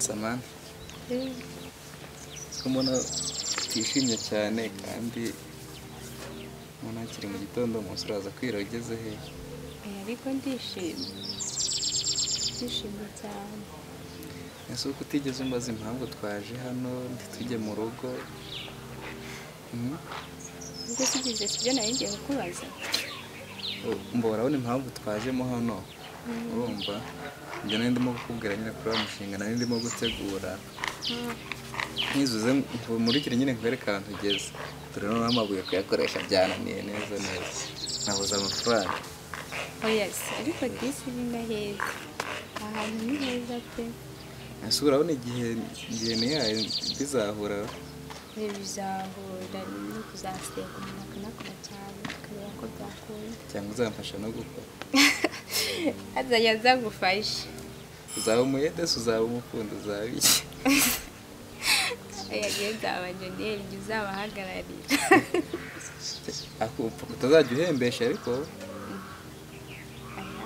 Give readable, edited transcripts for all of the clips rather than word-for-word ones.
Samantha, ko mbona utishimye cyane kandi mbona hakiri mu gitondo, umunsi uraza kwira ugeze he? Ariko ndishimye, ndishimye cyane. Ese uko utigeze umbaza impamvu twaje hano ntitujye mu rugo? Ubwo sigize sibyo nari ngiye kukubaza. Mbo urabona impamvu twajemo hano, urumva ibyo nari ndimo kukubwira nyine kuri wa mushinga nari ndimo gutegura. Nkizuze nkumurikire nyine nkwereke ahantu ugeze. Dore noneho amabuye kuyakoresha byananiye neza neza, nabuze amafaranga. Oya se, ariko disi ni na heza, ahantu ni heza pe. Ese urabona igihe nihaye bizahura? Bizahura no kuzaseka umuntu akanakora cyane tukareba ko byakunda. Cyangwa uzamfasha no gukora? Azajya azagufasha. Uzaba umuyede se, uzaba umufundi, uzaba iki? Oya, njyewe nzaba enjeniyeri, njye uzabahagararira. Upfa kutazajya uhembesha ariko. Aya,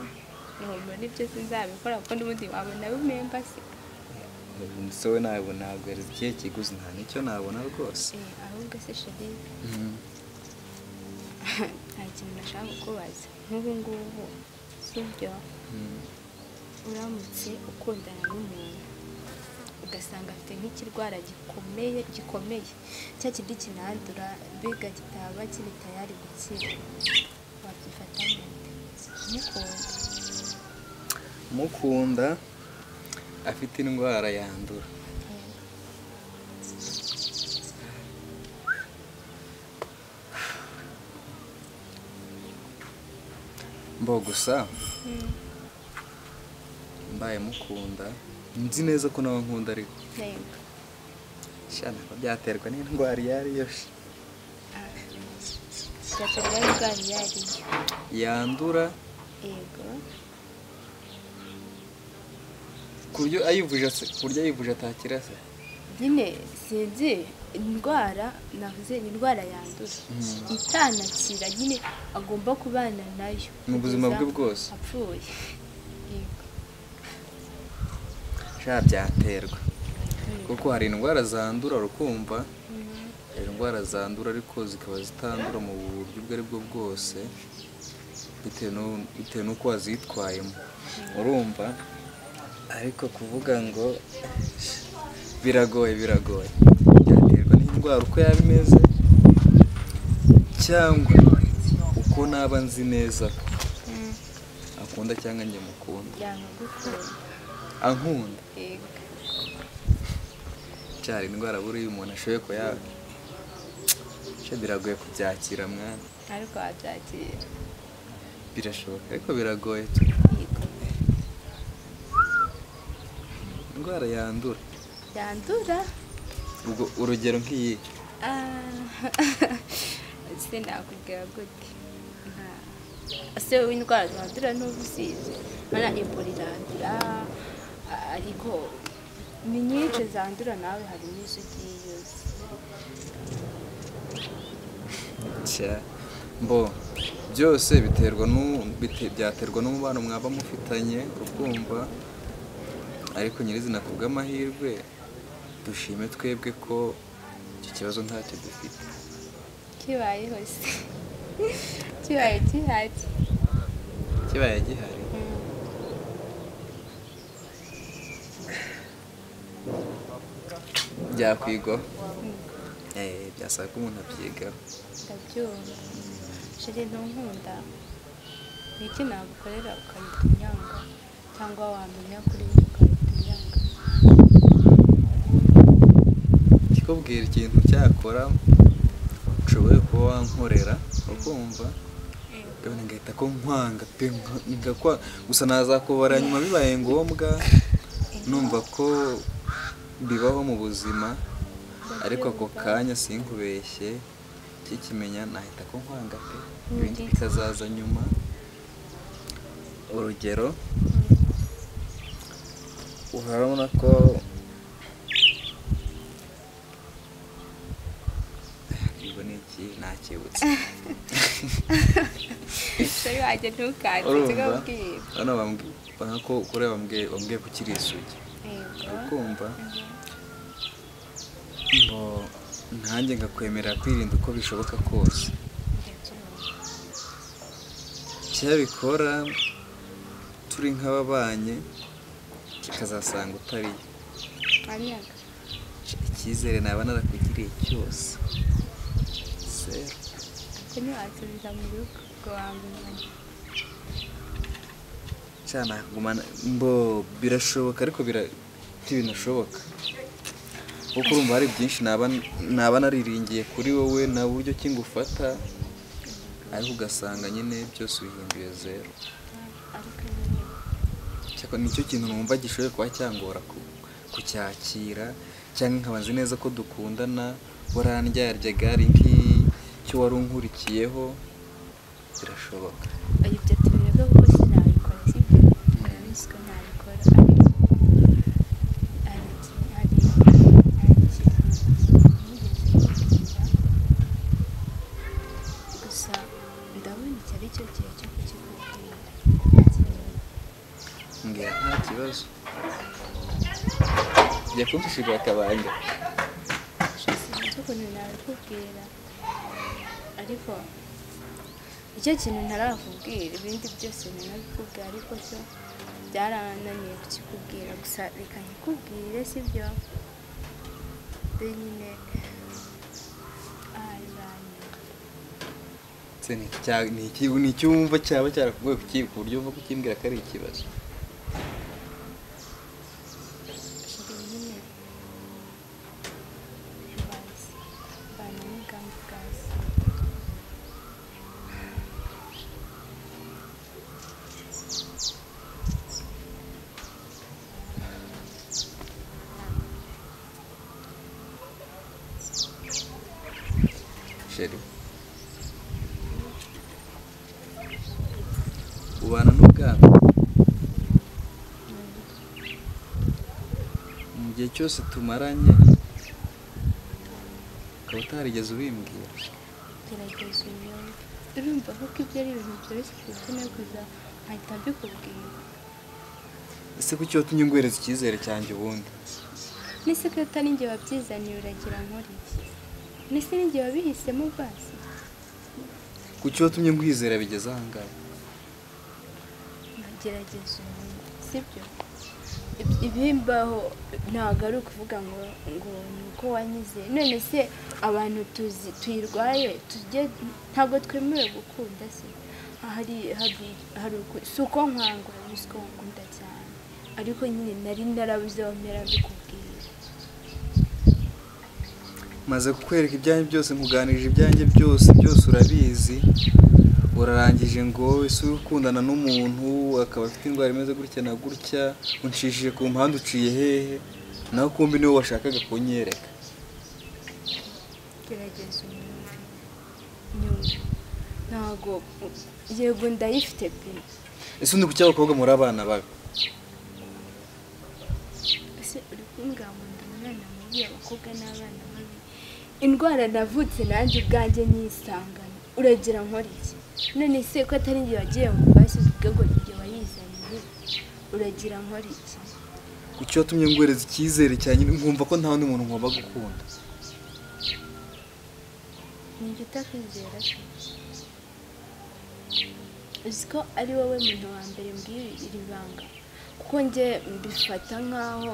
muri ibyo sinzabikora kuko n'ubundi wabona bimemba se. Se we ntabwo naguhereza ikihe kiguzi, nta n'icyo nabona rwose. Ahubwo se chérie, nta kintu nashaka kukubaza nk'ubu ngubu, sibyo? Uramutse ukundana n'umuntu ugasanga afite nk'ikirwara gikomeye gikomeye, cya kindi kinandura mbega kitaba kiri tayari gukira, wabyifata gute? Mukunda? Mukunda afite indwara yandura. Mbo gusa mbaye mukunda nzi neza ko nawe nkunda, ariko sha ntabwo byaterwa n'indwara iyo ari yo. Byaterwa n'indwara iyo ari yo yandura. Yego. Ku buryo ayivuje atakira se? Nyine sinzi indwara navuze, ni indwara yandura itanakira, nyine agomba kubana nayo mu buzima bwe bwose apfuye. Yego. Sha byaterwa kuko hari indwara zandura, urukumva hari indwara zandura ariko zikaba zitandura mu buryo ubwo aribwo bwose bitewe n'uko wazitwayemo, urumva. Ariko kuvuga ngo biragoye, biragoye, byaterwa n'indwara uko yaba imeze cyangwa uko naba nzi neza ko akunda cyangwa njye mukunda. Ankunda cyari indwara buriya umuntu ashoboye ko ya biragoye kubyakira mwana. Ariko wabyakira birashoboka, ariko biragoye. Indwara yandura yandura, ubwo urugero nk'iyi se nakubwira gute? Ese wowe indwara zandura n'ubusizi mana Ebola irandura, ariko ni nyinshi zandura, nawe hari n'izo ugiye uzi. Mbo byose biterwa byaterwa n'umubano mwaba mufitanye, urukumva. Ariko nyirizina ku bw'amahirwe dushime twebwe ko icyo kibazo ntacyo dufite. Kibayeho se? Kibaye gihari? Kibaye gihari byakwigwaho, byasaba ko umuntu abyigaho. Ndabyumva chérie, ntunkunda ni iki nagukorera ukahita unyanga, cyangwa wamenya kuri njye ukahita unyanga? Kikubwira ikintu cyakora ushoboye kuba wankorera, ukumva ngahita ko nkwanga pe, gusa nazakubara nyuma bibaye ngombwa, numva ko bibaho mu buzima, ariko ako kanya sinkubeshye kikimenya nahita ko nkwanga pe, ibindi bikazaza nyuma. Urugero urabona ko ubwo ni iki nakibutse. Chérie wanjye ntukanze, Urumva? Hano bambwiye ko kuri bambwiye ko ukiri isugi. Ukumva ngo ntanjye ngakwemerera kwirinda uko bishoboka kose. Cyabikora turi nk'ababanye kikazasanga utariyo. Icyizere naba narakugiriye cyose zero. Ntiwasubiza mu rugo ngo wangumane. Cyane kugumana mbo birashoboka ariko ntibinashoboka. Kuko urumva hari byinshi naba nariringiye kuri wowe na buryo ki ngufata, ariko ugasanga nyine byose ubihinduye zero. Cyakora nicyo kintu numva gishoboye kuba cyangora kucyakira, cyangwa nkaba nzi neza ko dukundana, warandyaryaga ari nk'icyo wari unkurikiyeho, birashoboka. Ibyo tubireka kuko sinabikora, sibyo? Urabizi ko ntabikora, ariko hari ikintu nigeze kukubwira, gusa ndabona iki ari cyo gihe cyo kukikubwira. Mbwira nta kibazo. Jya kumpishirira akabanga. Sinzi ukuntu nabikubwira, ariko icyo kintu ntarakubwira, ibindi byose nabikubwira, ariko cyo byarananiye kukikubwira. Gusa reka nkikubwire, sibyo? Nyine ni iki wumva cyaba cyarakugoye ku buryo uva kukimbwira ko ari ikibazo? Sheri, ubana n'ubwana mu gihe cyose tumaranye ukaba utarigeze ubimbwira. Gerageza unyumve. Urumva ko ibyo ari ibintu byoroshye ukeneye kuza nkahita mbikubwira. Ese kuki watumye nguhereza icyizere cyanjye ubundi? Nese ko atari njye wabyizaniye, uragira nkora iki? Nese ninjye wabihisemo basi? Kuki watumye nkwizera bigeze aha ngaha? Gerageza unyumve, sibyo? Ibimbaho ntabwo ari ukuvuga ngo ni uko wanyize. None se abantu tuzi tuyirwaye tujye, ntabwo twemerewe gukunda se? Hari si uko nkwanga, urabizi ko nkunda cyane, ariko nyine nari narabuze aho mpera mbikubwira. Maze kukwereka ibyanjye byose, nkuganirije ibyanjye byose byose urabizi, urarangije ngo ese ukundana n'umuntu akaba afite indwara imeze gutya na gutya, unshishije ku mpande uciye hehe, naho kumbi niwe washakaga kunyereka. Gerageza unyumve, nyumve. Ntabwo yego ndayifite pe. Ese undi kuki abakobwa muri abana babi? Ese uri kumbwira ngo ndi umwana mubi, abakobwa n'abana babi? Indwara navutse nanjye ubwanjye nyisangana, uragira nkora iki? None se ko atari njye wagiye mu basi uvuge ngo njye wayizaniye, uragira nkora iki? Kuki watumye nguhereza icyizere cyanjye nkumva ko nta wundi muntu ngomba gukunda? Ninjye utakwizera se? Uzi ko ari wowe muntu wa mbere mbwira iri banga, kuko njye mbifata nkaho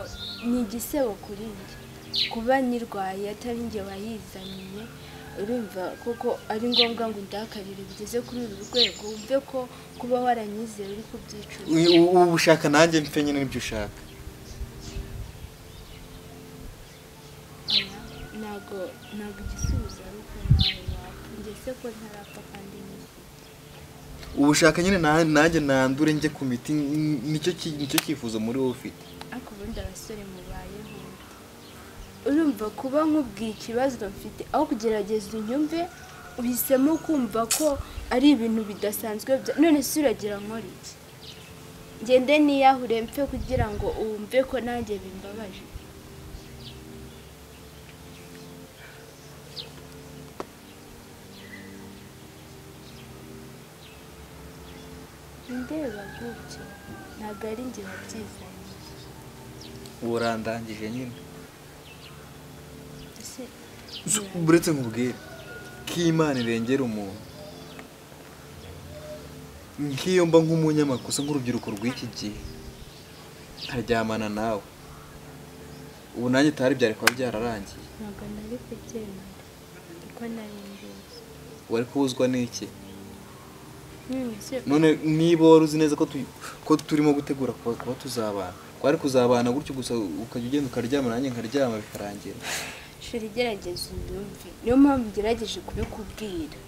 ni igisebo kuri njye kuba nyirwaye atari njye wayizaniye. Urumva koko ari ngombwa ngo undakarire bigeze kuri uru rwego, wumve ko kuba waranyizeye uri kubyicuza. Ubu ushaka nanjye mpfe nyine nibyo ushaka? Ntabwo igisubizo ari uko nawe wapfa. Njye se ko ntarapfa kandi nyifite. Ubu ushaka nyine nanjye nandure njye ku miti, nicyo cyifuzo muri wowe ufite? Ariko ubundi abasore mubayeho, urumva kuba nkubwiye ikibazo mfite aho kugerageza unyumve, uhisemo kumva ko ari ibintu bidasanzwe. None se uragira nkora iki? Ngende niyahure mpfe kugira ngo wumve ko nanjye bimbabaje? Ndeba gutyo ntabwo ari njye wabyizaniye. Urandangije nyine. Buretse nkubwire ko Imana irengera umuntu. Nk'iyo mba nk'umunyamakosa nk'urubyiruko rw'iki gihe nkaryamana nawe, ubu nanjye itari byari kuba byararangiye. Ntabwo nari kubyemera kuko nari mbizi. Wari kubuzwa n'iki? None niba wari uzi neza ko turimo gutegura kuba tuzabana, kwari kuzabana gutyo gusa ukajya ugenda ukaryama nanjye nkaryama bikarangira. Shira igerageza unyumve, niyo mpamvu ngerageje kubikubwira.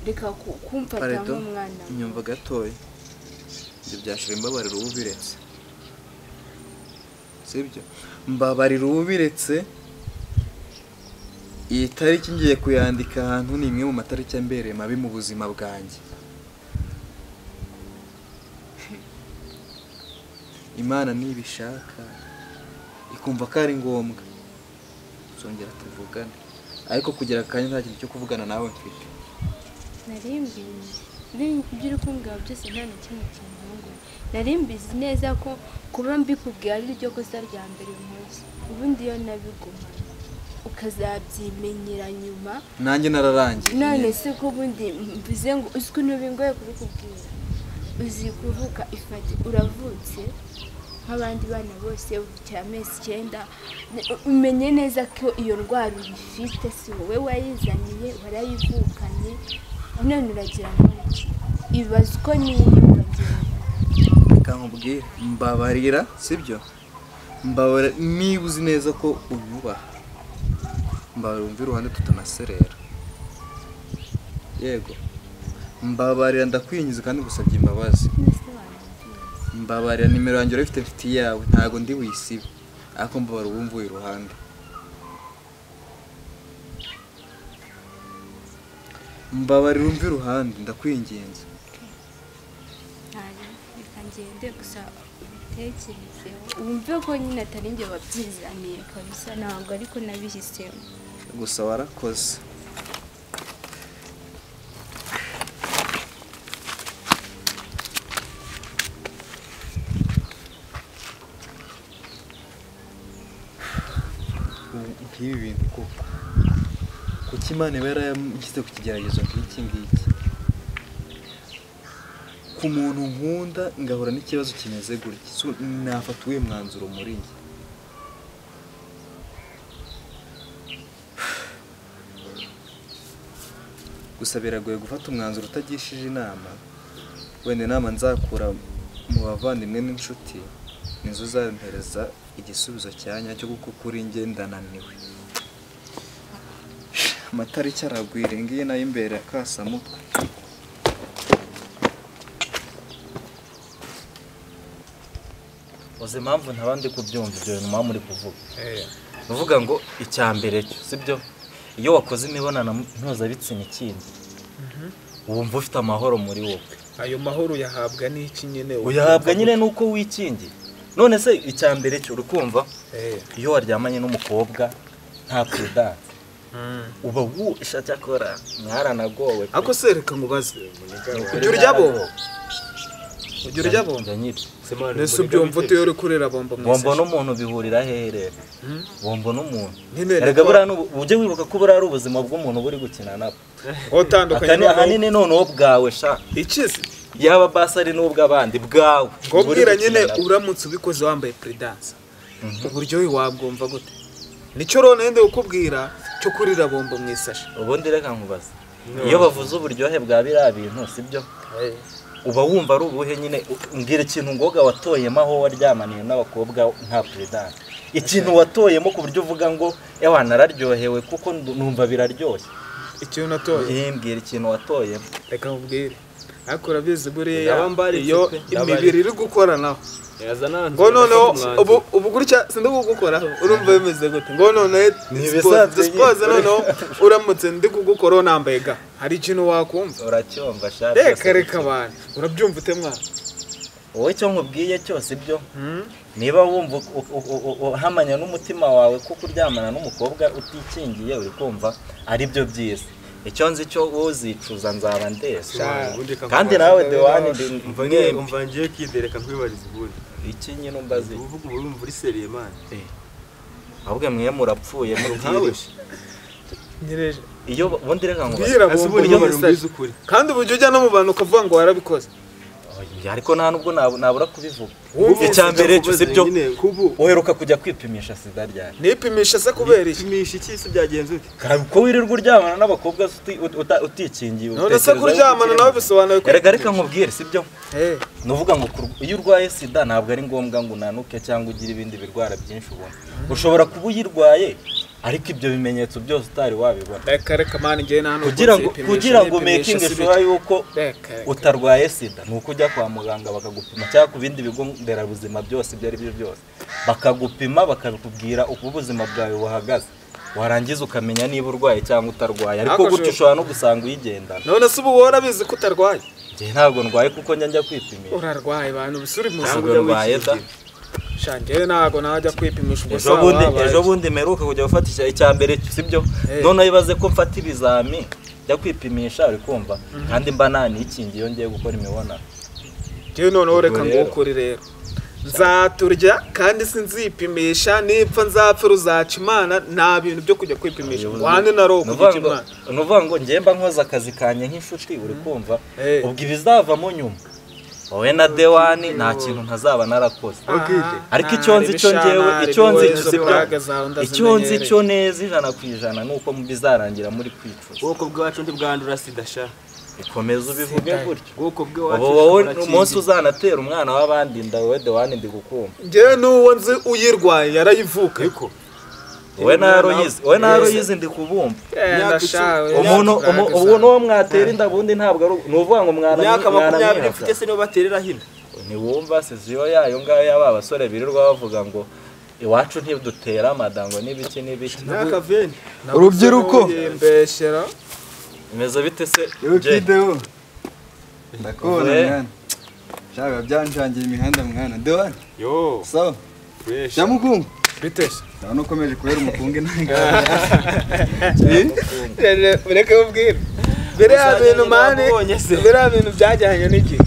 Reka kumfata nk'umwana. Nyumva gatoya. Ibyo byashira imbabarira ubu biretse. Sibyo? Mbabarira ubu biretse. Iyi tariki ngiye kuyandika ahantu ni imwe mu matariki ambereye mabi mu buzima bwanjye. Imana nibishaka ikumva ko ari ngombwa tuzongera tuvugane, ariko kugira akanya nta kintu cyo kuvugana nawe mfite. Nari mbizi ibyo uri kumbwira byose nta na kimwe kintunguye. Nari mbizi neza ko kuba mbikubwiye ari ryo kosa rya mbere nkoze. Ubundi iyo nabigumana ukazabyimenyera nyuma. Nanjye nararangiye. None se ko ubundi mvuze ngo uzi ukuntu bingoye kubikubwira. Uzi kuvuka ifate uravutse nk'abandi bana bose ufite amezi 9, umenye neza ko iyo ndwara uyifite, si wowe wayizaniye, warayivukanye. None uragira ngo ibaze uko niyumva. Reka nkubwire, mbabarira, sibyo? Mbabarira niba uzi neza ko unyubaha, mbabarira wumve iruhande tutanaserera. Yego, mbabarira ndakwinjiza kandi ngusabye imbabazi. Mbabarira nimero yanjye urayifite, mfite iyawe, ntago ndi wisibe, ariko mbabarira wumve iruhande. Mbabarira wumve iruhande ndakwinginze. Reka ngende gusa ubitekerezeho wumve ko nyine atari njye wabyizaniye kabisa, ntabwo ariko nabihisemo. Gusa warakoze. Nk'ibi bintu koko kuki Imana iba yarashyize ku kigeragezo nk'iki ngiki ku muntu nkunda ngahura n'ikibazo kimeze gutya, nafata uwuhe mwanzuro muri njye? Gusa biragoye gufata umwanzuro utagishije inama. Wenda inama nzakura mu bavandimwe n'inshuti nizo uzampereza igisubizo cya nyacyo, kuko kuri njye ndananiwe. Amatariki aragwira, ngiye nayo imbere akasamutwe. Uzi impamvu ntabandi kubyumva ibyo bintu muba muri kuvuga? Uvuga ngo icya mbere cyo sibyo, iyo wakoze imibonano mpuzabitsina ikindi wumva ufite amahoro muri wowe. Ayo mahoro uyahabwa n'iki nyine? Uyahabwa nyine nuko wikingiye. None se icya mbere cyo urikumva, iyo waryamanye n'umukobwa nta prudence uba wusha, cyakora mwaranagowe. Ako se reka nkubaze, ujya urya bombo? Ujya urya bombo? Nese ubyumva ute uri kurera bombo mwese? Bombo n'umuntu bihurira hehe rero? Bombo n'umuntu erega buriya ujye wibuka ko buriya ari ubuzima bw'umuntu buri gukina nabo. Utandukanye ahanini noneho bwawe sha. Ikize yaba basi ari n'ubw'abandi bwawe. Ngo bwira nyine uramutse ubikoze wambaye prudence uburyohe wabwumva gute? Nicyo rero nende kukubwira cyo kurira bombo mu isashi. Ubundi reka nkubaze, iyo bavuze uburyohe bwa biriya bintu sibyo, uba wumva ari ubuhe nyine? Mbwira ikintu ngoga watoyemo aho waryamaniye n'abakobwa nta prudence, ikintu watoyemo ku buryo uvuga ngo ewa nararyohewe kuko numva biraryoshye. Ikintu natoye? Mbwira ikintu watoyemo. Reka nkubwire, ariko urabizi buriya iyo imibiri iri gukoranaho ngo noneho ubu gutya sindi kugukoraho urumva bimeze gute? Ngo noneho dispose, noneho uramutse ndi kugukoraho nambaye ga, hari ikintu wakumva? Uracyumva sha. Reka reka abantu, urabyumva ute mwana? Wowe icyo nkubwiye cyose ibyo, niba wumva uhamanya n'umutima wawe ko kuryamana n'umukobwa utikingiye uri kumva ari byo byiza, icyo nzi cyo uzicuza nzaba ndesa. Kandi nawe Dewani umva ngiye kidereka nkwibariza ubundi. Iki nyine umbaze. Uvuga urumva uri seriye man. Ahubwo mwe murapfuye nkawe. Nyireje. Iyo ubundi reka ngo bazi kandi uburyo ujya no mu bantu ukavuga ngo warabikoze. Ariko nta nubwo nabura kubivuga. Icya mbere cyo sibyo uheruka kujya kwipimisha sida ryari? Nipimisha se kubera iki? Nipimisha iki se byagenze ute? Ko wirirwa uryamana n'abakobwa utikingiye. None se kuryamana nawe bisobanuye ko Erega reka nkubwire sibyo? Nuvuga ngo iyo urwaye sida ntabwo ari ngombwa ngo unanuke cyangwa ugire ibindi birwara byinshi ubona. Ushobora kuba uyirwaye ariko ibyo bimenyetso byose utari wabibona. Reka reka man ngiye nta nubwo kugira ngo making sure yuko utarwaye sida nuko ujya kwa muganga bakagupima cyangwa ku bindi bigo nderabuzima byose ibyo ari byo byose bakagupima bakabikubwira uko ubuzima bwawe buhagaze warangiza ukamenya niba urwaye cyangwa utarwaye ariko gutyo ushobora no gusanga uyigendana. None se ubu warabizi ko utarwaye? Njye ntabwo ndwaye kuko njya kwipimisha. Urarwaye bantu bisuri mu ntabwo ndwaye da. Shanjye ntago najya kwipimisha ubwo ejo bundi meruka kujya gufatisha icya mbere sibyo none ibaze ko mfata ibizami njya kwipimisha uri kumva kandi mba nanikingiye iyo ngiye gukora imibonano. Njye noneho reka ngukuri rero nzaturya kandi sinzipimisha nipfa nzapfa ruzaca Imana nta bintu byo kujya kwipimisha wande naro kujya Imana. Nuvuga ngo njye mba nkoza akazi kanye nk'inshuti uri kumva ubwo ibizavamo nyuma wowe na Dewani nta kintu ntazaba narakoze. Ariko icyo nzi cyo ngewe icyo nzi sibyo icyo nzi cyo neza 100% nuko bizarangira muri kwicuza. Ubwoko bwacu ntibwandura sida sha. Ikomeza ubivuge gutyo. Ubwoko bwacu wowe umunsi uzanatera umwana w'abandi nda wowe Dewani ndi gukumva. Ngewe nuwo nzi uyirwaye yarayivuka. Wowe naruyizi ndi kubumva. Umuntu ubu no mwatera inda bundi ntabwo ari nuvuga ngo mwana myaka 20 mfite se nibo baterera hino. Ntiwumva seziyo yayo ngayo yaba abasore birirwa bavuga ngo iwacu ntidutera amadango n'ibiki n'ibiki. Myaka 20 urubyiruko mbeshyera imeze bite se? Kideho ndakubona mwana. Shaka byanjangiye imihanda mwana. Dewani. Yo. Sawa. Fresh. Jamukungu. Bitese. Ndabona ukomeje kubera umukungu ntangara. Reka ubwire. Biriya bintu mane, biriya bintu byajyanye n'iki?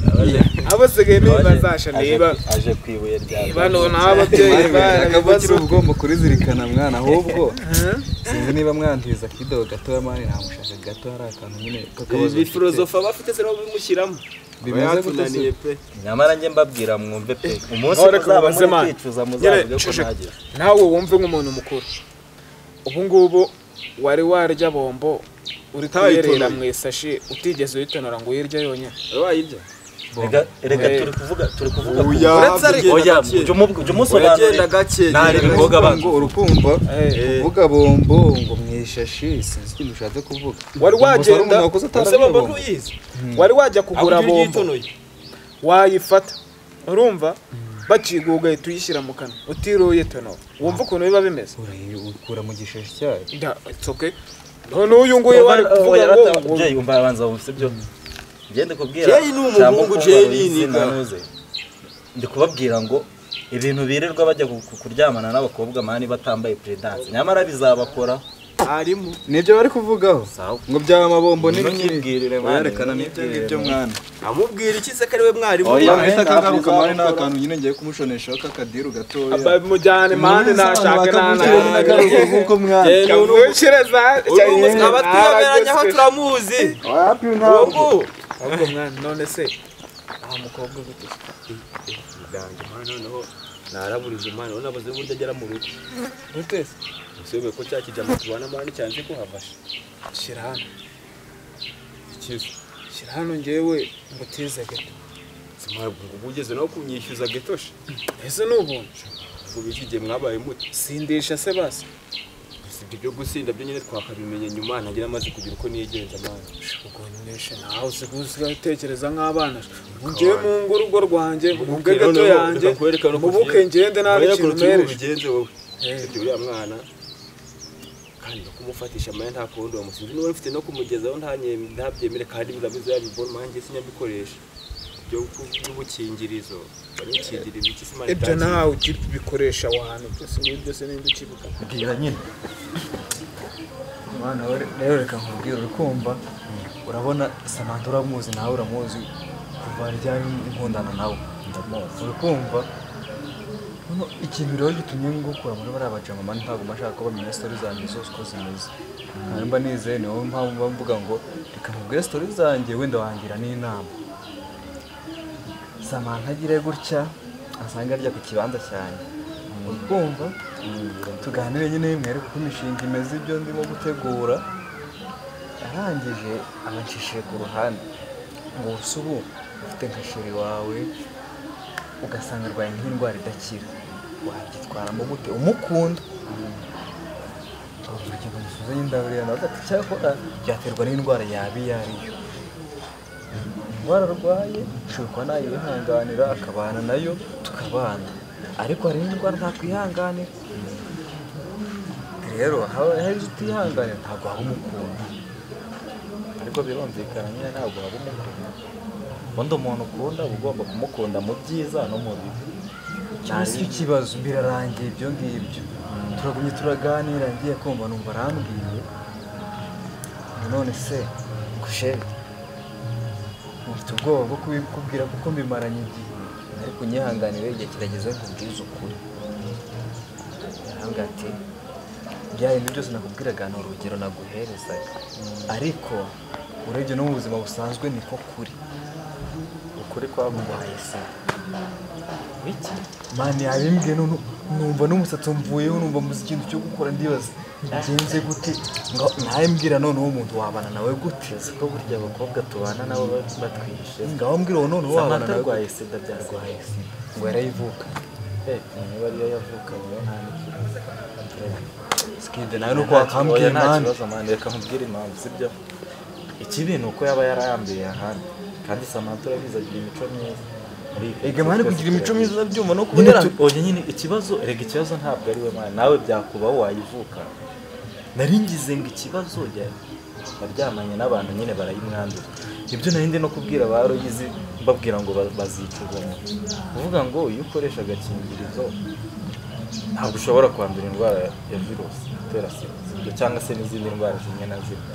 Abo sigaye nibazasha niba aje kwibuye rya. Niba none ababyeyi barakabukira ubugomba kurizirikana mwana ahubwo. Sinzi niba mwantiza kidogo gato mane namushaka gato hari akantu nyine kakabazo. Ibi filosofa bafite se nabo bimushyiramo. Bimeze gute pe? Nyamara njye mbabwira mwumve pe. Umunsi muzaba muri kwicuza muzavuge ko ntagize. Nawe wumve nk'umuntu mukuru. Ubu ngubu wari warya bombo uri kuyerera mu isashi utigeze uyitonora ngo uyirye yonyine. Wayirya? Reka turi kuvuga oya ujye umusobanurira nari bigoga abantu urukumva kuvuga bombo ngo mu ishashi sinzi ikintu ushatse kuvuga. Wari wagenda ese bombo ntuyizi? Wari wajya kugura bombo wayifata urumva bakiguga ugahita uyishyira mu kanwa utiroye tonora wumva ukuntu biba bimeze urayikura mu gishashi cyayo. It's okay. None uyu nguyu wari kuvuga ngo Jay umva abanza wumve ibyo ngende kubwira Jay ni umuhungu Jay ni nanuze ndi kubabwira ngo ibintu birirwa bajya kuryamana n'abakobwa mani batambaye predance nyamara bizabakora arimo nibyo bari kuvugaho ngo byaba amabombo n'ibiki werekana nibyo ngibyo mwana amubwira iki se kari we mwarimu oya ahita akagaruka mani nta kantu nyine ngiye kumushoneshaho kakadiru gatoya abamujyane mani nashaka nana nkuko mwana kavushireza abatuyoberanya aho turamuzi wapi ntabwo ahubwo mwana none se aha mukobwa gute ndanje mwana noneho naraburize mwana nabuze uburyo agera mu rugo gute se usebe ko cyakijama tubana mwana cyanze ko havasha shyira hano ikizo shyira hano ngewe ngutize gato simara ngo ugeze no kunyishyuza getoshe ese nubuntu ngo biki gihe mwabaye muto sindisha se basi sibyo byo gusinda byo nyine twakabimenye nyuma ntagira amaze kugira uko nigenza mwana ubwo nyeshe nawe usigaye nk'abana ngewe mu ngo urugo rwanjye mu gato yanjye mubuke ngende nta kintu mereje bigenze wowe sibyo uriya mwana kandi no kumufatisha amaya nta kundi wamusinzi niba mfite no kumugezaho ntabyemere kandi bizabiza yabibona manjye sinyabikoresha byo by'ubukingirizo barikingira ibiki simana ibyo nawe ukibikoresha wahantu byose n'ibyo se n'indi ukibuka bwira nyine mwana rero reka nkubwire uri kumva urabona Samantha uramuzi nawe uramuzi kuva ryari nkundana nawe ndamuzi uri kumva Noneho ikintu rero gitumye ngukura muri bariya bajama man, ntabwo mba nshaka ko bamenya story zanjye zose uko zimeze. Ntabwo mba nizeye, niyo mpamvu mba mvuga ngo reka nkubwire story zanjye wenda wangira n'inama. Samantha agire gutya asanga arya ku kibanza cyanjye, urumva tuganire nyine mwereke uko imishinga imeze, ibyo ndimo gutegura. Arangije abancishije ku ruhande ngo ubu ubu ufite nka chéri wawe ugasanga arwaye nk'indwara idakira, wabyitwaramo gute umukunda? Urugero musubize y'indaburiya nawe ati cyakora byaterwa n'indwara yaba iyo ariyo. Indwara arwaye nshobora kuba nayihanganira akabana nayo tukabana, ariko hari n'indwara ntakwihanganira. Rero hari izo utihanganira ntabwo waba umukunda. Ariko birumvikana nyine ntabwo waba umukunda. Ubundi umuntu ukunda uba ugomba kumukunda mu byiza no mu bibi. Cyangwa se ikibazo birarangiye ibyo ngibyo, turagumye turaganira, ngiye kumva numva arambwiye none se kushere mfite ubwoba bwo kubikubwira kuko mbimaranye igihe, ariko unyihanganire igihe kirageze nkubwize ukuri. Arambwira ati bya bintu byose nakubwiraga ni urugero naguherezaga, ariko urebye no mu buzima busanzwe niko kuri. Ukuri kwaguhaye sida wiki mani yabimbwiye none numva n'umusatsi mvuyeho, numva mbuze ikintu cyo gukora, ndibaza ngenze gute ngo nawe noneho umuntu wabana nawe gute? Siko burya abakobwa tubana nabo batwihishe. Ngaho mbwira uwo noneho wabana Samantha nawe arwaye sida byarwaye sida ngo yarayivuka. Niba ariyo yavukanye nta n'ikibazo. Skide nawe nuko wakambwiye nta mani. kibazo mani, reka nkubwire impamvu sibyo. Ikibi ni uko yaba yarayambiye ahandi, kandi Samantha urabizi agira imico myiza. Ega mani kugira imico myiza urabyumva no nyine kubera oya nyine ikibazo, rega ikibazo ntabwo ari we mani, nawe byakubaho wayivuka. Nari ngize ngo ikibazo yaryamanye n'abantu nyine barayimwanduza. Ibyo nari ndi no kubwira ba Royizi mbabwira ngo bazicuza umuntu. Kuvuga ngo iyo ukoresha agakingirizo ntabwo ushobora kwandura indwara ya virusi itera sida cyangwa se n'izindi ndwara zimwe na zimwe.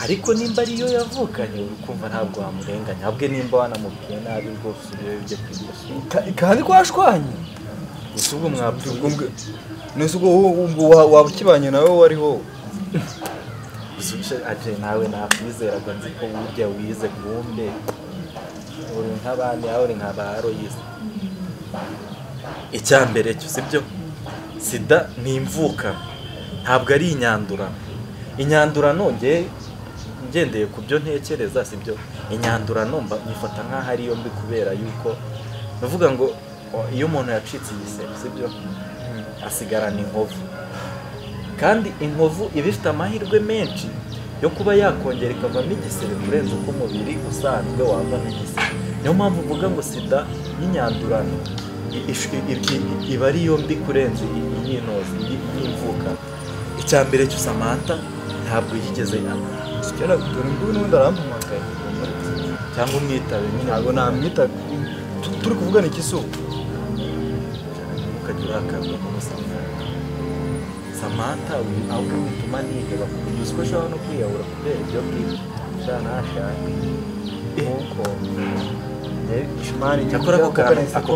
Ariko nimba ariyo yavukanye ukumva ntabwo wamurenganya, ahubwo nimba wanamubwiye nabi rwose ibyo bijya kwibasira. Kandi kwashwanye Gusa ubwo mwapfuye nese ubwo waba ukibanye nawe wariho. Gusa aje nawe nakwizeraga nzi ko burya wize kumbe uri nk'abandi aho uri nka ba Royizi. Icya mbere cyo sibyo, sida ni imvukano ntabwo ari inyandurano. Inyandurano nge ngendeye ku byo ntekereza sibyo, inyandurano mba nyifata nk'aho ariyo mbi kubera yuko navuga ngo iyo umuntu yacitse igisebe sibyo asigarana inkovu, kandi inkovu iba ifite amahirwe menshi yo kuba yakongera ikavamo igisebe kurenza uko umubiri usanzwe wavamo igisebe. Niyo mpamvu uvuga ngo sida y'inyandurano iba ariyo mbi kurenza iy'intozi y'imvukano. Icya mbere cyo Samantha ntabwo yigeze Kera dore ngubu n'ubundi arampamagaye cyangwa umwitabe nyine. Ntabwo namwitabe, turi kuvugana iki se ubu? Ukajya urakarwa n'ubusambo. Samantha ahubwo bituma niheba ku buryo uzi ko ashobora no kwiyahura kubera ibyo ngibyo. Sha ntashake kuko Cyakora ako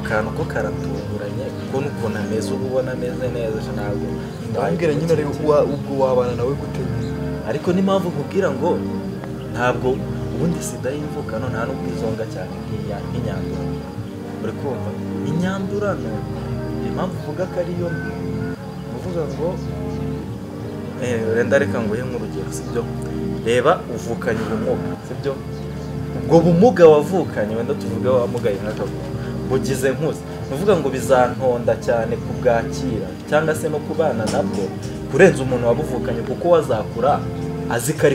kantu ko karatunguranye kuko n'ukuntu ameze uba ubona ameze neza ntabwo ndabwira nyine ariko ubwo wabana nawe gute? Ariko n'impamvu nkubwira ngo ntabwo ubundi sida y'imvukano nta n'ubwo izonga cyane nk'inyandurano. Uri kumva inyandurano impamvu uvuga ko ariyo mbi, uvuga ngo wenda reka nguhe nk'urugero sibyo. Reba uvukanye ubumuga sibyo, ubwo bumuga wavukanye wenda tuvuge wamugaye nk'akaguru bugize nkuze, uvuga ngo bizantonda cyane kubwakira cyangwa se no kubana nabwo kurenza umuntu wabuvukanye, kuko wazakura azi ko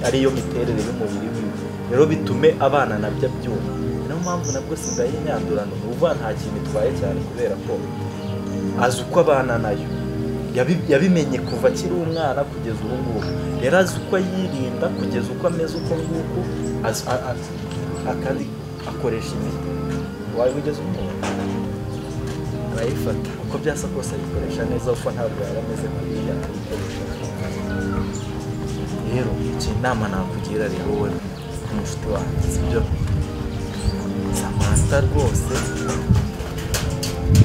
ariyo miterere y'umubiri wiwe, rero bitume abana nabyo abyumva. Niyo mpamvu nabwo sida y'inyandurano uvuga nta kintu itwaye cyane kubera ko azi uko abana nayo, yabimenye kuva akiri umwana kugeza ubu ngubu. Rero azi uko ayirinda kugeza uko ameze uko nguko, kandi akoresha imiti. Wawe ugeze umuntu arayifata uko byasa kose ayikoresha neza, kuko ntabwo yari ameze kuriya ayikoresha. Rero iki inama nakugira rero wowe nk'umushuti wanjye sibyo, Samantha rwose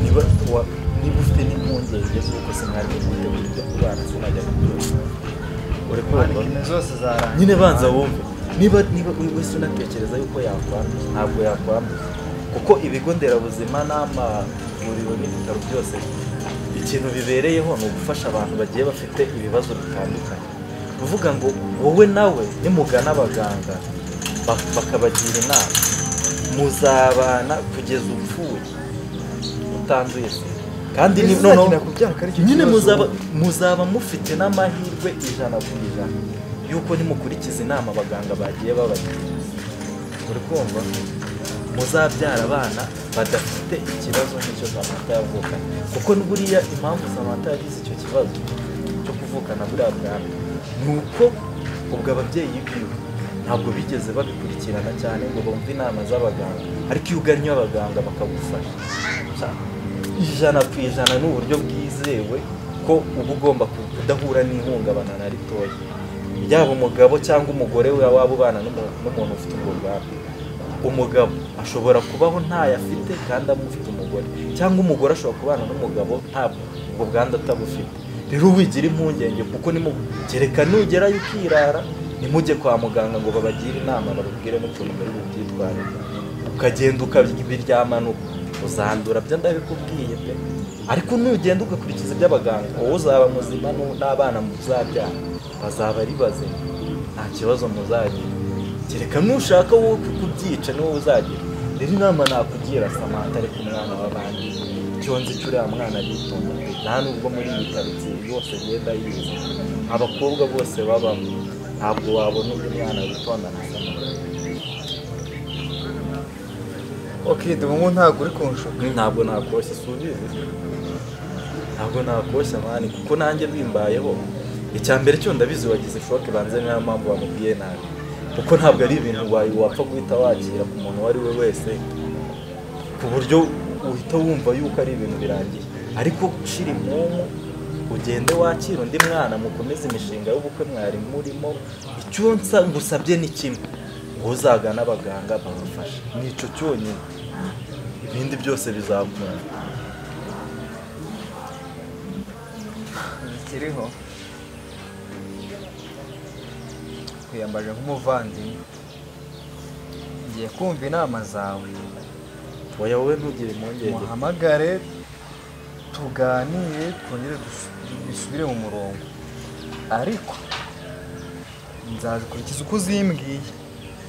Niba ufite n'impungenge z'uko se mwari gutegura ibyo kubana sinajya kubyumva. Uri kumva? Nyine banza wumve. Niba wese unatekereza yuko yakwanduza, ntabwo yakwanduza. Kuko ibigo nderabuzima n'amavuriro n'ibitaro byose ikintu bibereyeho ni ugufasha abantu bagiye bafite ibibazo bitandukanye. Kuvuga ngo wowe nawe nimugana abaganga bakabagira inama, muzabana kugeza upfuye utanduye sida. Kandi nyine muzaba mufite n'amahirwe 100% yuko nimukurikiza inama abaganga bagiye babagira. Uri kumva? Muzabyara abana badafite ikibazo nk'icyo Samantha yavukanye. Kuko buriya impamvu Samantha yagize icyo kibazo cyo kuvukana buriya bwandu ni uko ubwo ababyeyi biwe ntabwo bigeze babikurikirana cyane ngo bumve inama z'abaganga. Ariko iyo ugannye abaganga bakagufasha 100% ni uburyo bwizewe ko uba ugomba kudahura n'ihungabana na ritoya. Yaba umugabo cyangwa umugore we waba ubana n'umuntu ufite ubwo bwandu. Umugabo ashobora kubaho ntayo afite kandi amufite umugore, cyangwa umugore ashobora kubana n'umugabo ntabwo ubwo bwandu atabufite. Rero wigira impungenge kuko kereka nugerayo ukirara nimujye kwa muganga ngo babagire inama bababwire n'ukuntu muri bubyitware, ukagenda ukabiryamanuka uzandura, byo ndabikubwiye pe. Ariko nugenda ugakurikiza iby'abaganga wowe uzaba muzima n'abana muzabyara bazaba ari bazima, nta kibazo muzagira. Kereka nushaka wowe kubyica niwowe uzagira. Rero inama nakugira Samantha, ariko umwana w'abandi icyo nzi cyo uriya mwana aritonda pe. Nta nubwo muri iyi karitsiye yose agenda yize, abakobwa bose babamo ntabwo wabona undi mwana witonda na Samantha. Okay, ubu ntabwo uri kunshuka. Ntabwo nakoshya, si ubizi? Ntabwo nakoshya mani, kuko nanjye bimbayeho. Icya mbere cyo ndabizi wagize shock, banze niyo mpamvu wamubwiye nabi. Kuko ntabwo ari ibintu wapfa guhita wakira ku muntu uwo ari we wese ku buryo uhita wumva yuko ari ibintu birangiye. Ariko shira impumu ugende wakira undi mwana, mukomeze imishinga y'ubukwe mwari murimo. Icyo ngusabye ni kimwe, ngo uzagane abaganga babafashe, nico cyonyine, ibindi byose bizakunda. Ikiriho kwiyambaje nk'umuvandimwe, ngiye kumva inama zawe. Oya wowe ntugire impungenge, muhamagare tuganire twongere dusubire mu murongo, ariko nzabikurikiza uko uzimbwiye.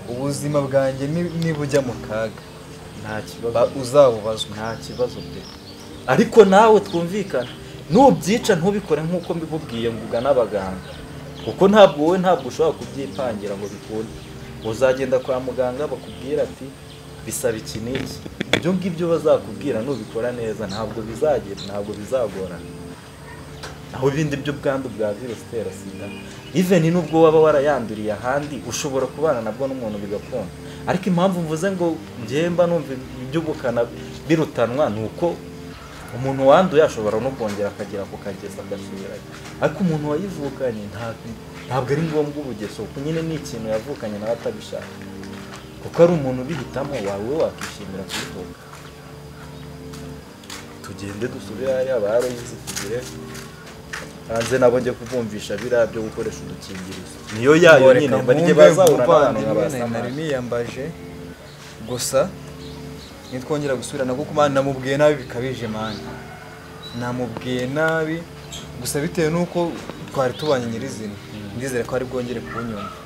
Ubuzima bwanjye nibujya mu kaga nta kibazo uzabubazwa, nta kibazo pe. Ariko nawe twumvikana, nubyica ntubikore nk'uko mbikubwiye ngo ugane abaganga, kuko ntabwo wowe ntabwo ushobora kubyipangira ngo bikunde. Uzagenda kwa muganga bakubwira ati bisaba iki n'iki, ibyo ngibyo bazakubwira nubikora neza ntabwo bizagira, ntabwo bizagorana. Aho ibindi by'ubwandu bwa virusi itera sida, even nubwo waba warayanduriye ahandi ushobora kubana nabwo n'umuntu bigakunda. Ariko impamvu mvuze ngo njye mba numva iby'ubukana birutanwa ni uko umuntu wanduye ashobora no kongera akagera ku kageza agasubirayo. Ariko umuntu wayivukanye ntabwo ari ngombwa ubugeso, kuko nyine ni ikintu yavukanye nawe atabishaka. Kuko ari umuntu ubihitamo wawe wakishimira kubivuga. Tugende dusubire hariya baroyizi tugire hanze nabo njye kubumvisha biriya byo gukoresha udukingirizo. Niyo yayo nyine barye bazahura n'abantu nka ba Samantha. Nari niyambaje gusa nitwongera gusubirana kuko mani namubwiye nabi bikabije mani. Namubwiye nabi gusa bitewe nuko twari tubanye nyirizina, ndizere ko ari bwongere kunyumva.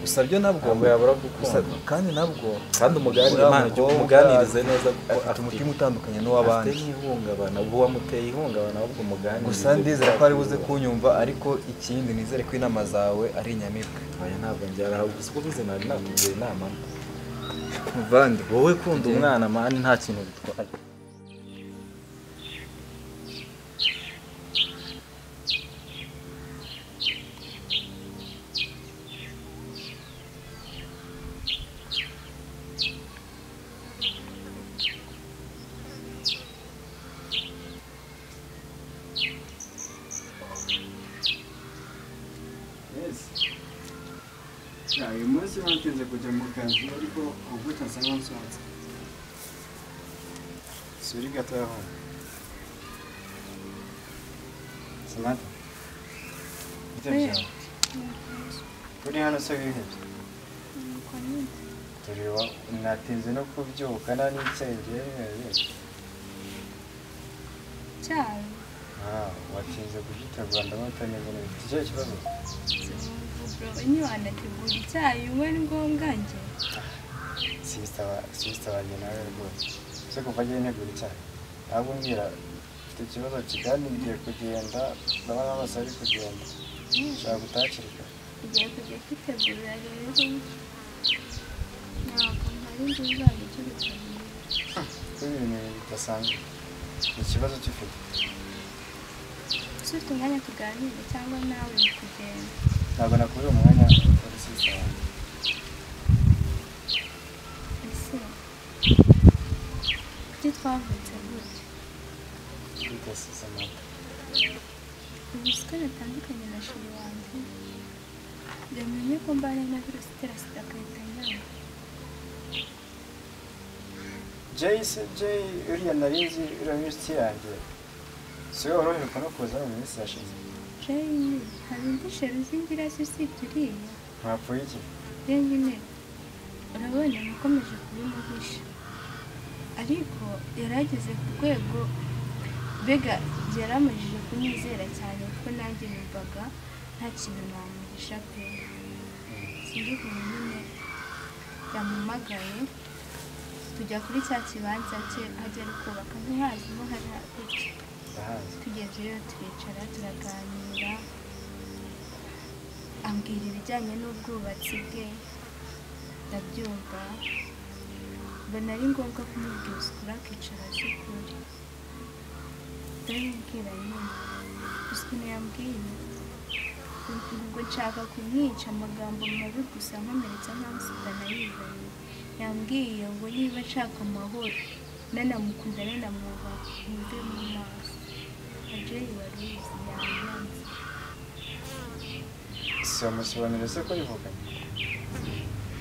Gusa byo nabwo yabura gukunda, kandi nabwo kandi umuganirize neza kuko afite umutima utandukanye n'uw'abandi. Afite n'ihungabana, ubu wamuteye ihungabana ahubwo umuganirize. Gusa ndizere ko ari buze kunyumva, ariko ikindi nizere ko inama zawe ari inyamibwa. Oya ntabwo njyara gusa uko bize nari nakugira inama. Muvandi wowe kunda umwana mani nta kintu bitwaye. Uyu munsi batinze kujya mu kazi ariko ubwo nsa nsohotse. Suri gato aho. Samantha. Bite byawe? Uri hano se wihebye? Tureba natinze no kubyuka nta n'icyayi ngiye. Cyayi? Watinze kugitegura ndabona utameze neza. Ufite ikihe kibazo? Niba wanategura icyayi unywe ni ngombwa njye. Sister wanjye nawe rwose. Ese kuva agiye ntegura icyayi? Ntabwo umbwira ufite ikibazo kigani ngiye kugenda ndabona amasaha ari kugenda. Nshaka gutaha hakiri kare. Ugiye kujya kwitegura rero. Ntabwo mpari ngo uzajye ukibitegura. Kuko ibintu bidasanzwe. Ni ikibazo cy'ufite. Ese ufite umwanya tuganire cyangwa nawe uri kugenda? Ntabwo nakubura umwanya uri sister wanjye. Ese kuki twavutse gutya? Bite se Samantha? Ubu siko natandukanye na sheri wanjye. Yamenye ko mbana na virusi itera sida agahita anyanga. Jay se Jay uriya narizi uriya w'inshuti yanjye. Si we woroheje no kuza mu minsi yashize. Jay hari undi sheri uzi ngira se usibye uriya? Mwapfuye iki? Rero nyine urabona nakomeje kubimuhisha. Ariko yari ageze ku rwego mbega yaramajije kunyizera cyane kuko nanjye numvaga nta kintu namuhisha pe. Sinzi ukuntu nyine yampamagaye tujya kuri cya kibanza cye ajya ari kubaka ntihazimo hari gutya. Tugezeyo turicara turaganira ambwira ibijyanye n'ubwubatsi bwe ndabyumva mbona ari ngombwa kumubwira ukuri akicara azi ukuri. Ndabimubwira nyine gusa ukuntu yambwiye ubwo nshaka kumwica amagambo mabi gusa nkomeretsa nkaho sida nayizanye. Yambwiye ngo niba nshaka amahoro nanamukunda nanamwubaha muve mu maso. Jay wari uzi yanyanze. Si wamusobanurira se ko yivuganye?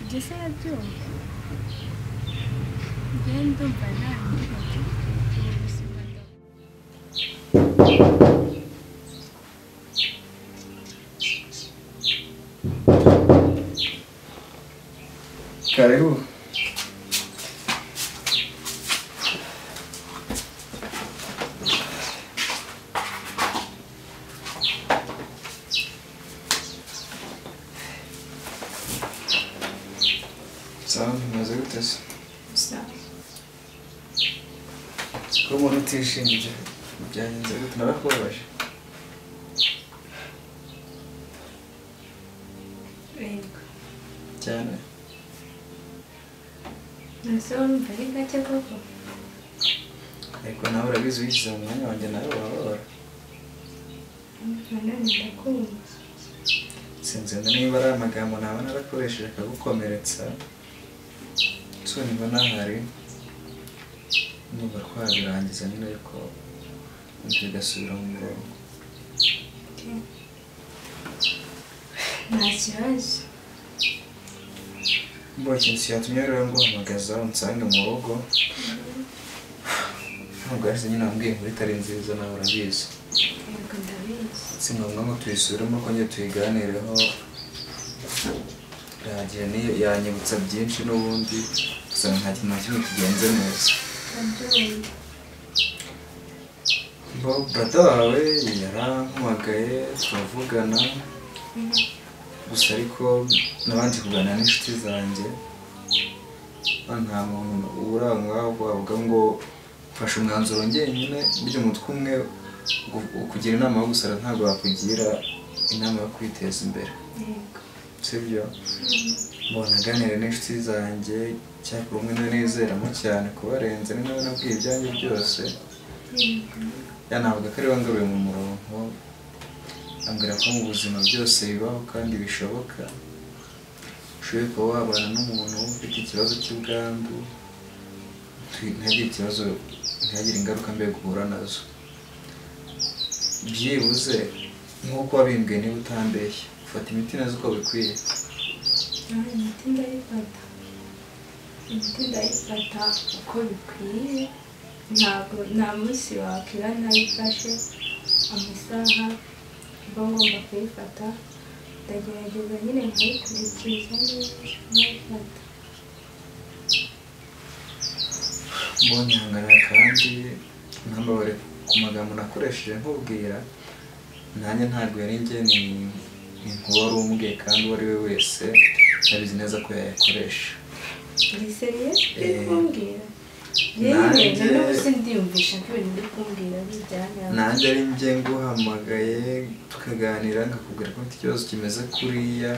Ibyo se arabyumva? Njye ndumva nanyihebye ubu buzima ndabona. Karibu. Sawa, bimeze gute se? Sawa. Ko umuntu utishimye byagenze gute? Narakubabaje? Yego. Cyane. Ese wumva ari gake koko? Ariko nawe urabizi wishyize mu mwanya wanjye nawe wababara. Nanone ndakumva. Sinzi niba ari amagambo naba narakoresheje akagukomeretsa. So niba nahari numva twabirangiza nyine ariko bigasubira mu murongo. Nta kibazo. Mbo ikintu cyatumye rero nguhamagaza unsange mu rugo. Ntabwo hashize nyine wambwiye inkuru itari nziza nawe urabizi. Yego ndabizi. Si ngombwa ngo tuyisubiremo ko njye tuyiganireho. Biragiye niyo yanyibutsa byinshi n'ubundi gusa nta kintu na kimwe kigenze neza. Ndabyumva. Mbo brother wawe yarampamagaye turavugana. Gusa ariko nabanje kuganira n'inshuti zanjye nta muntu urangwa wavuga ngo mfashe umwanzuro njyenyine burya umutwe umwe ukugira inama yo gusara ntabwo wakugira inama yo kwiteza imbere. Sibyo? Mbona aganira n'inshuti zanjye cyakora umwe niwe nizeramo cyane kubarenza ni nawe nabwiye ibyanjye byose. Yanavuga ko ari we wangaruye mu murongo ambwira ko mu buzima byose bibaho kandi bishoboka. Ushoboye kuba wabana n'umuntu ufite ikibazo cy'ubwandu ntagire ikibazo ntagire ingaruka mbi guhura nazo. Byibuze nk'uko wabimbwiye niba utambeshya ufata imiti neza uko bikwiye. Imiti ndayifata. Imiti ndayifata uko bikwiye. Ntabwo nta munsi wakira ntayifashe, amasaha mba ngomba kuyifata, ndagerageza nyine nkayikurikiza neza nkayifata. Mbonye ihangana kandi ntambabare ku magambo nakoresheje nkubwira, nanjye ntabwo yari njye, ni nkuba wari umbwiye kandi uwo ari we wese ndabizi neza ko yayakoresha. Uri seriye uri kumbwira? Yewe n'ubu sindiyumvisha ko ibintu uri kumbwira ari ibyanyawe. Nanjye ari njye nguhamagaye tukaganira nkakubwira ko mfite ikibazo kimeze kuriya,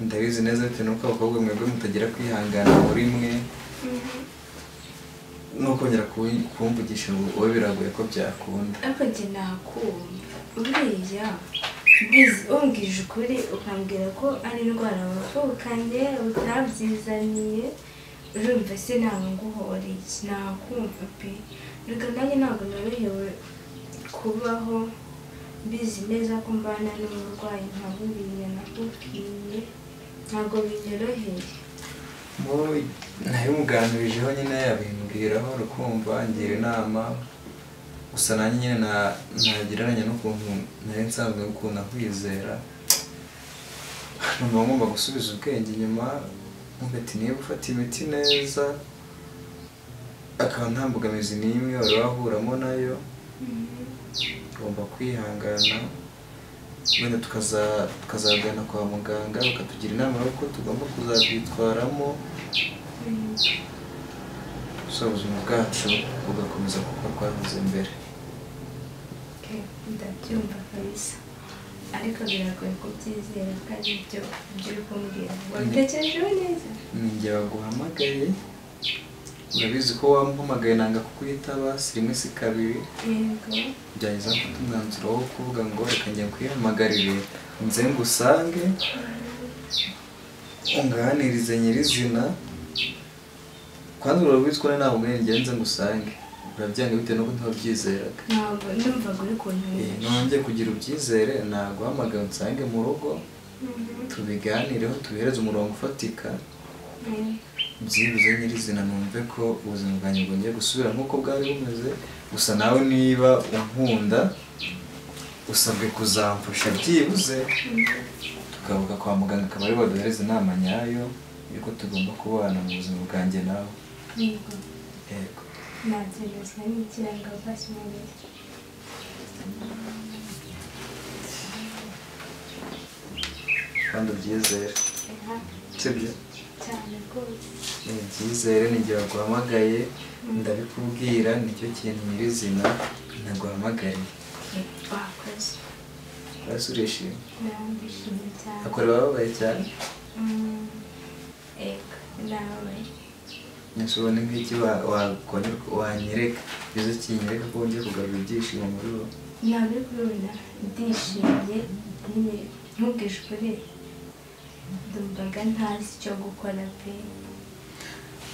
ndabizi neza bitewe n'uko abakobwa mwebwe mutagira kwihangana muri mwe, no kongera kumvugisha ngo wowe biragoye ko byakunda. Ariko njye nakumva uriya umbwije ukuri ukambwira ko ari indwara wavukanye utabyizaniye, urumva se ntabwo nguhoreye, nakumva pe. Reka nanjye ntabwo norohewe kubaho mbizi neza ko mbana n'umurwayi nka buriya nakubwiye, ntabwo binyoroheye. Nabimuganirijeho nyine yabimbwiraho, rukumva ngira inama, gusa nanjye nyine nagereranya n'ukuntu nari nsanzwe ngukunda nkwizera, numva ngomba gusubiza ubwenge inyuma, nkumva ati niba ufata imiti neza akaba nta mbogamizi n'imwe wari wahuramo nayo, ugomba kwihangana, wenda tukazagana kwa muganga bakatugira inama y'uko tugomba kuzabyitwaramo, gusa ubuzima bwacu bugakomeza kuko twahoze mbere. Ndabyumva kabisa, ariko biragoye kubyizera ko ari ibyo uri kumbwira. Wabitekerejeho neza? Ni njye baguhamagaye, urabizi ko wampamagaye nanga kukwitaba, si rimwe si kabiri. Byageza mfata umwanzuro wo kuvuga ngo reka njye nkwihamagarire nze ngusange unganirize nyirizina, kandi urabizi ko ntabwo njye nze ngusange, urabyanga bitewe n'uko ntabyizeraga. Ntabwo numvaga uri kuntumisha. Nongeye kugira ubyizere, naguhamagaye unsange mu rugo tubiganireho, tubihereze umurongo ufatika, byibuze nyirizina numve ko ubuzima bwanjye bwongeye gusubira nk'uko bwari bumeze. Gusa nawe niba unkunda usabwe kuzamfasha byibuze tukavuga kwa muganga akaba ari baduhereza inama nyayo y'uko tugomba kubana mu buzima bwanjye nawe. Yego. Nabyemeza n'ikiranga basi mubiri. Kandi ubyizere. Sibyo? Cyane rwose. Ibyizere ni igihe baguhamagaye ndabikubwira, nicyo kintu nyirizina naguhamagariye. Wakoze. Ese urishimye? Ndishimye cyane. Akora bababaye cyane? Ego, ndababaye. Nese ubona nk'iki wanyereka, bize kinyereka ko wongeye kugarura ibyishimo muri wowe? Ntabwo uri kubibona, ndishimye nyine ntubwije ukuri, ndumvaga ntazi icyo gukora pe.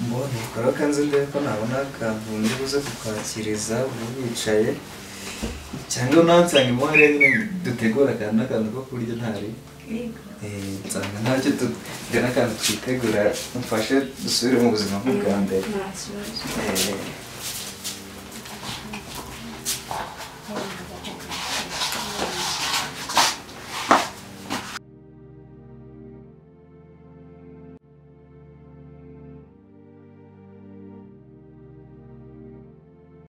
Mbona ukora kanze ndebe ko nabona akantu ndi buze kukwakiriza ubu wicaye, cyangwa nansanga imuhare nyine dutegura akantu n'akantu ko kurya ntari. Nsanga ntacyo tugira n'akantu twitegura, mfashe dusubire mu buzima nk'ubwa mbere. Nta kibazo.